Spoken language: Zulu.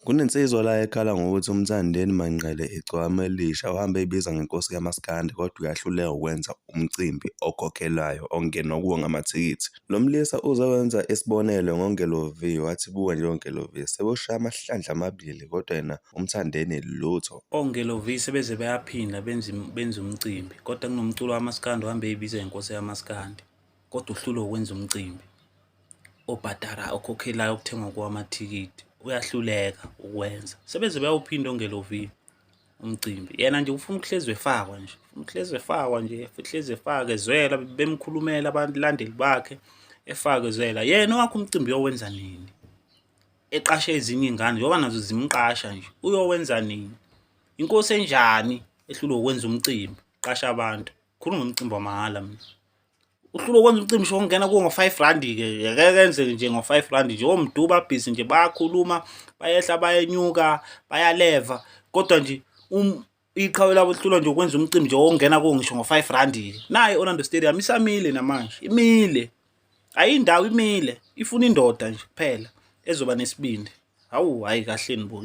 Kunensizwa la ekhala ngokuthi uMthandeni Manqele igcokama elisha uhambe ey'biza ngenkosi kaMaskandi kodwa uyahluleka ukwenza umcimbi okhokhelwayo okungenwa kuwo ngamathikithi. Lo mlisa uze wenza isibonelo ngoNgelo V, wathi buka nje oNgelo V sebewushaya amahlandla amabili kodwa yena uMthandeni lutho. ONgelo V sebeze bayaphinda benza benza umcimbi kodwa kunomculo wamaskandi ohambe ey'biza ngenkosi yamaskandi kodwa uhlulwe ukwenza umcimbi obhadara okhokhelayo okuthengwa kuwo amathikithi uyahluleka ukwenza. Sebeze bayawuphinda oNgelo V umcimbi. Yena nje ufuna ukuhlezi efakwa nje, ufuna ukuhlezi efakwa nje, futhi hlezi efake ezwela bemkhulumela abalandeli bakhe efake ezwela. Yena owakhe umcimbi uyowenza nini? Eqashe ezinye iy'ngane njengoba nazo zimqasha nje, uyowenza nini? Inkosi enjani ehlulwa ukwenza umcimbi, qasha abantu. Khuluma ngomcimbi wamahhala mina. Uhlulwa ukwenza umcimbi sho ungena kuwo ngo-five randi-ke ngeke kenzeke nje ngo-five randi nje omdu babhizi nje bayakhuluma bayehla bayenyuka bayaleva kodwa nje um, iqhawe labo lihlulwa nje ukwenza umcimbi nje ongena kuwo ngisho ngo-five randi-ke nayo i-Orlando Stadium isamile namanje imile ayindawo imile ifuna indoda nje kuphela ezoba nesibindi hawu hhayi kahleni bo.